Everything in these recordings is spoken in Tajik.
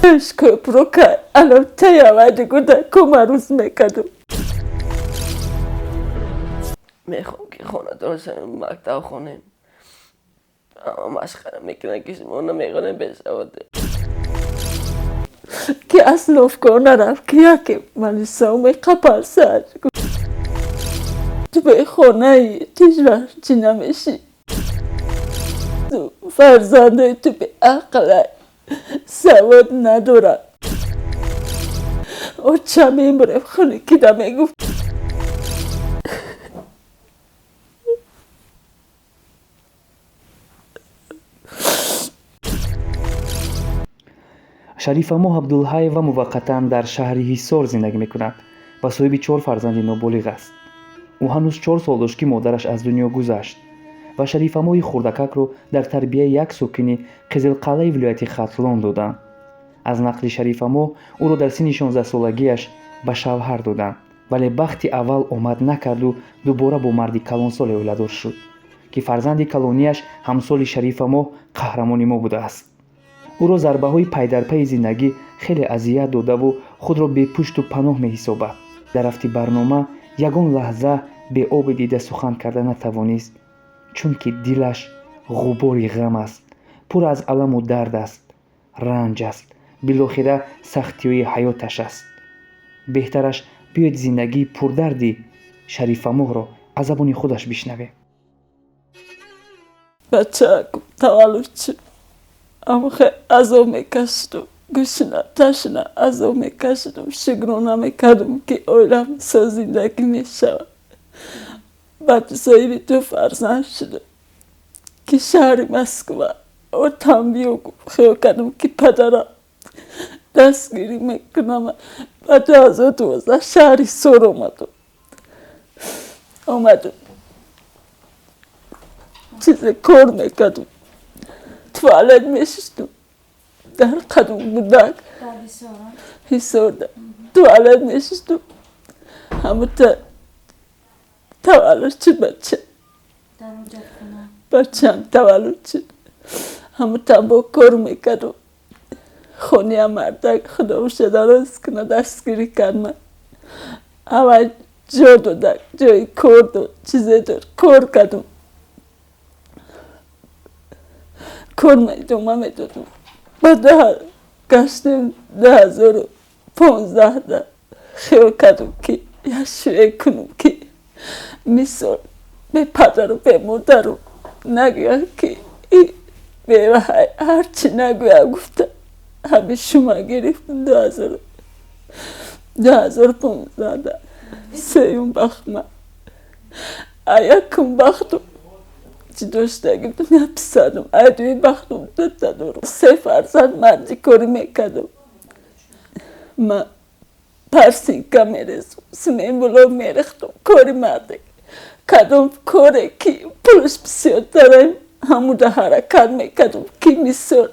Шкопрока алотаявади гуда комарӯз мекардум. Мехоҳам, ки хонадор шавем, мактаб хонем. Аммо масхара мекунанд, ки шумо намехонем, бесаводе. Ки остановка нарафт, ки яке малисо меқапарсад. Ту бехонаи, ту ҳеҷ вақт чӣ намешӣ. Ту фарзандои ту беақлай, савод надорад. Оча мемурем, хунукида мегуфт. Шарифамоҳ Абдулҳаева муваққатан дар шаҳри Ҳисор зиндагӣ мекунад ва соҳиби чор фарзанди ноболиғ аст. Ӯ ҳанӯз 4 сол дошт, ки модараш аз дунё гузашт ва Шарифамоҳи хурдакакро дар тарбияи як сокини Қизилқалъаи вилояти Хатлон доданд. Аз нақли Шарифамоҳ, ӯро дар синни 16-солагиаш ба шавҳар доданд, вале бахти аввал омад накарду дубора бо марди калонсоле оиладор шуд, ки фарзанди калонияш ҳамсоли Шарифамоҳ, қаҳрамони мо будааст. Ӯро зарбаҳои пайдарпайи зиндагӣ хеле азият додаву худро бепушту паноҳ меҳисобад. Дар рафти барнома ягон лаҳза беоби дида сухан карда натавонист, чунки дилаш ғубори ғам аст, пур аз аламу дард аст, ранҷ аст, билохира сахтиҳои ҳаёташ аст. Беҳтараш, биёед зиндагии пурдарди Шарифамоҳро аз забони худаш бишнавем. Бачаакум таваллуд шуд. Амхе азоб мекашидум, гӯшна, ташна азоб мекашидум, шукрона мекардум, ки оилам созиндагӣ мешавад. Баъд соҳиби ду фарзанд шудам, ки шаҳри Москва отам биё гуфт. Хиёл кардам, ки падарам дастгирӣ мекунам. Ба 2012 шаҳри Ҳисор омадум. Омадум, чизе кор мекардум, туалет мешиштум дар қадум будак Ҳисорда туалет мешиштум. Ҳамута таваллуд шуд бача. Бачаам таваллуд шуд. Ҳамута бо кор мекардум. Хония мардак, худо дароз кунад, дастгирӣ кард ман. Аввал ҷо додак, ҷои кор дод, чизе дод, кор кардум. Кор идома медодум. Ба гаштем 2015-да хиёл кардум, ки як шӯе кунум, ки мисол бепадару бемодару нагӯяд, ки беваҳай, ҳарчи нагӯяд гуфта, ҳамин шума гирифтум 2015-да. Сеюм бахтма. А якум бахтум чӣ доштагӣ будам, як писарам, ай дуюм бахтум дута дорум. Се фарзанд, мардикорӣ мекардум. Ма парсинка мерезум, сменбулок мерехтум, кори мардик. Кадом коре ки пулаш бисёртарам, ҳамуда ҳаракат мекардум, ки мисол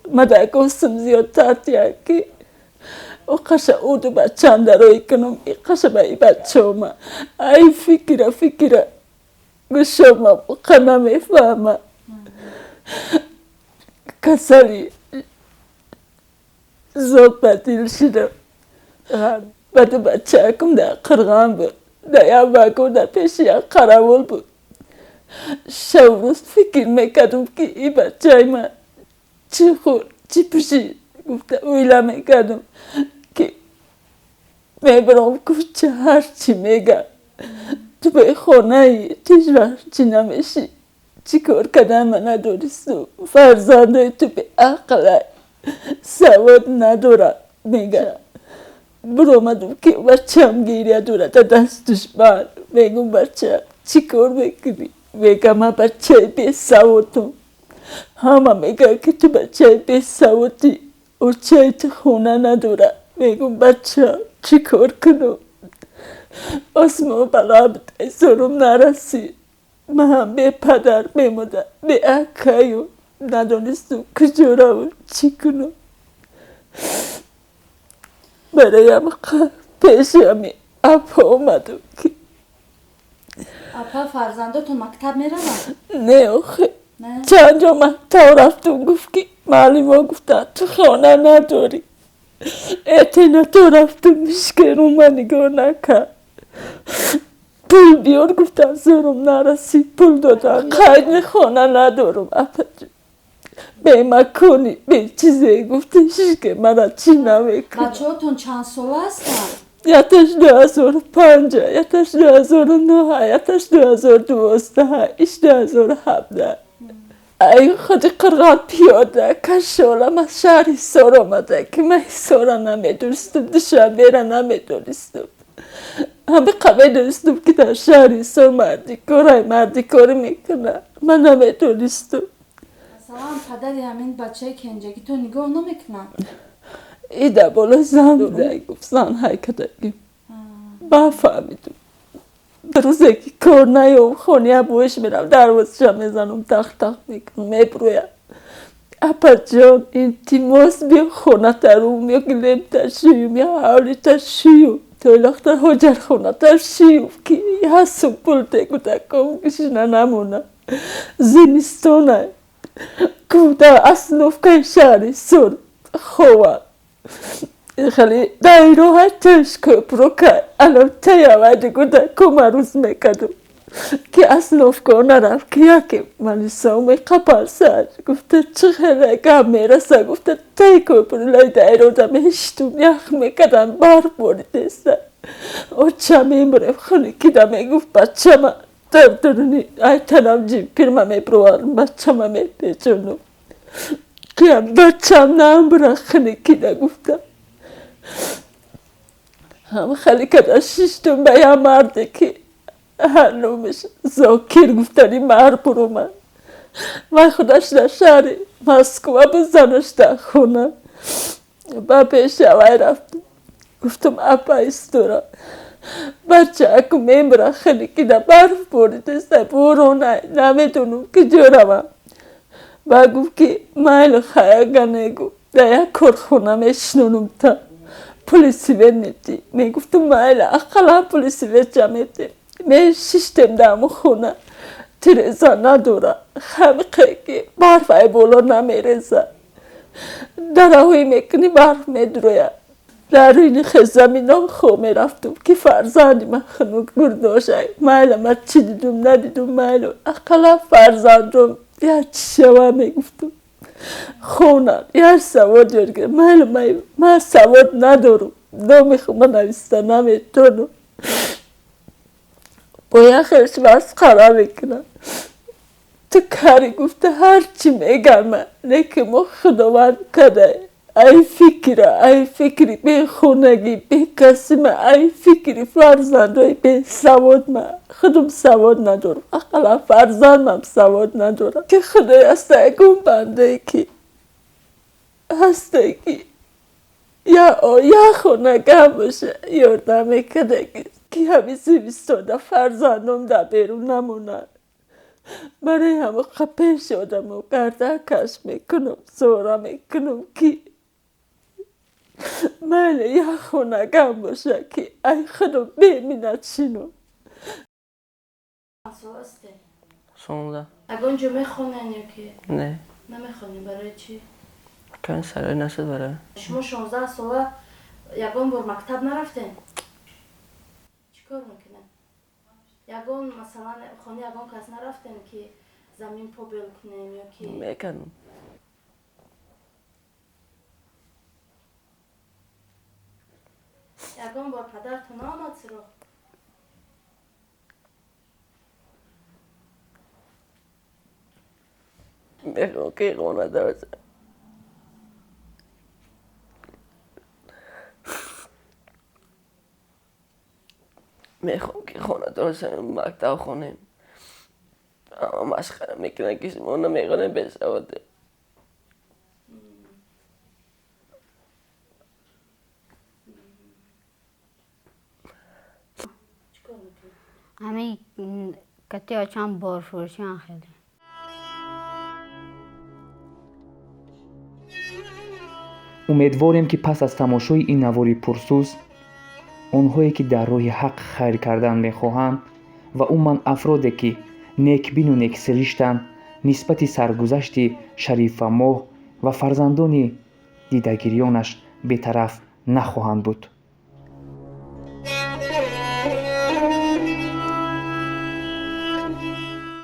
мадагосам зиёдтар тияд, ки оқаша уду бачаам дароӣ кунам, иқаша ба и бачаома. Ай фикра фикра гӯшома оқа намефаҳма. Касали зод ба дил шудам. Баъду бачаакум дар қирған буд, дар як вагон, дар пеши як қаравул буд. Шабу рӯз фикр мекардум, ки и бачаи ман чӣ хӯрд, чӣ пӯшид гуфта ойла мекардум, ки мебаром кӯча, ҳарчи мегӯяд, ту бехонаи, ту ҳеҷ вақт чӣ намешӣ, чӣ кор кардан ма надористу, фарзандои ту беақлай, савод надорад мегӯяд. Биромадум, ки бачаам гиря дорад дар даст душман. Мегӯм: «Бача, чӣ кор мекунӣ?» Мегӯям: «Ман бачаи бесаводам. Ҳама мегӯяд, ки ту бачаи бесаводӣ, очаи ту хона надорад». Мегӯм: «Бача, чӣ кор кунам? Осмон баланд буд, зорум нарасид. Ман ҳам бепадар, бемодар, беакаю надонистум куҷо равам, чӣ кунам». Барои пеши ҳами апа омадам, ки Апа, фарзандотон мактаб мераванд? Не, охе. Чанд ҷо мактаб рафтум, гуфт, ки муаллимо гуфтанд, ту хона надорӣ. Этена то рафтум, ҳичке рума нигоҳ накард. Пул биёр гуфтам, зӯрум нарасид пул додам. Қайди хона надорум, апаҷон. Бемакони, бечизе гуфта, ҳичке мара чӣ намекунад. Бачаҳотон чанд сола ҳастанд? Яташ 2005, яташ 2009, яташ 2012, иш 2017. Ай худи қирғон пиёда кашолам аз шаҳри Ҳисор омада, ки ман Ҳисора намедонистум, Душанбера намедонистум. Ҳамиқа медонистум, ки дар шаҳри Ҳисор мардикорай, мардикорӣ мекунад. Ман намедонистум. Масалан, падари ҳамин бачаи кенҷагитон нигоҳ намекунад? Ида болои зан буда, гуфт, зан ҳайкадагим. Баъд фаҳмидум. Рӯзе ки кор наёб, хония боиш мерам, дарвозаша мезанам, тақ-тақ мекунам, мебурӯяд. Апаҷон, илтимос, биё хонатарум, ё гилемта шӯюм, ё ҳавлита шӯюм, тойлоқта ҳоҷатхоната шӯюм, ки як сум пул текутаком гишина намонад. Зимистона гуфта, остановкаи шаҳри Ҳисор ховам. Хеле дайроҳа теш кӯпрука алон таявади гудакома рӯз мекардум, ки остановка нарафт, ки яке малисо меқапарсад. Гуфта, чӣ хеле гап мераса, гуфта, тай кӯпрулаи дайрода мешитум, ях мекардам, барф боридеста. Оча мемурем, хунукида мегуфт, бачама дар дуруни ай танам ҷимпирма мебурварам, бачама мепечонум, киям бачам намбура хунукида гуфта. Ҳам хеле када шиштум, ба як марде ки ҳар номаш Зокир гуфтани мард буромад. Вай худаш дар шаҳри Москва буд, занаш дар хона. Ба пеши авай рафтум, гуфтум, апа, истора, бачааку мемура, хунукида, барф боридеста, боронай, намедонам ки ҷо равам. Ба гуфт, ки майли, хаягане, гуфт, дар як корхона мешинонум, та пули свет медӣ. Мегуфтум, майли, ақаллан пули светча медем. Мешиштем дар ҳамун хона, тиреза надора, ҳамиқе ки барф ай боло намереза, дараҳои мекунӣ, барф медурояд. Дар рӯи хезамино хоб мерафтум, ки фарзанди ман хунук гурдошай. Майла, ман чӣ дидум, надидум, майло, ақаллан фарзандом як чӣ шава, мегуфтум, хонам, як савод ёд гирам. Майла, ман савод надорум, номи хума нависта наметонам, бо як хелш масхара мекунам. Ту кари, гуфта, ҳарчи мегам, лекин мо худованд када, ай фикра, ай фикри бехонагӣ, бекасима, ай фикри фарзандои бесавод. Ма худум савод надорам, ақаллан фарзандам савод надорам, ки худои аста, ягон бандае ки ҳастае, ки як хонагам боша, ёрдам мекарда, ки ҳамин зимистона фарзандом дар берун намонад. Барои ҳамон пеши одамо гардан каш мекунам, зора мекунам, ки майли, як хонагам боша, ки ай худум беминат шинам. 16. Ягон ҷо мехонен ё ки? Не. Намехонем, барои чӣ? Кан сарои нашуд барои. Шумо 16 сола ягон бор мактаб нарафтем? Чӣ кор мекунем? Ягон, масалан, хони ягон кас нарафтем, ки замин побел кунем ё ки? Мекардам. Ягон бор падартон наомад сироғ? Мехоҳам, ки хона дошта. Мехоҳам, ки хонадор шавем, мактаб хонем. Ҳама масхара мекунанд, ки шумо намехонем, бесаводе. Чӣ кор мекунем? Ҳамин кати очам борфурӯшиам хеле. Умедворем, ки пас аз тамошои ин навори пурсӯз, онҳое ки дар роҳи ҳақ хайр кардан мехоҳанд ва умуман афроде ки некбину нексириштанд, нисбати саргузашти Шарифамоҳ ва фарзандони дидагирёнаш Бетараф нахоҳанд буд.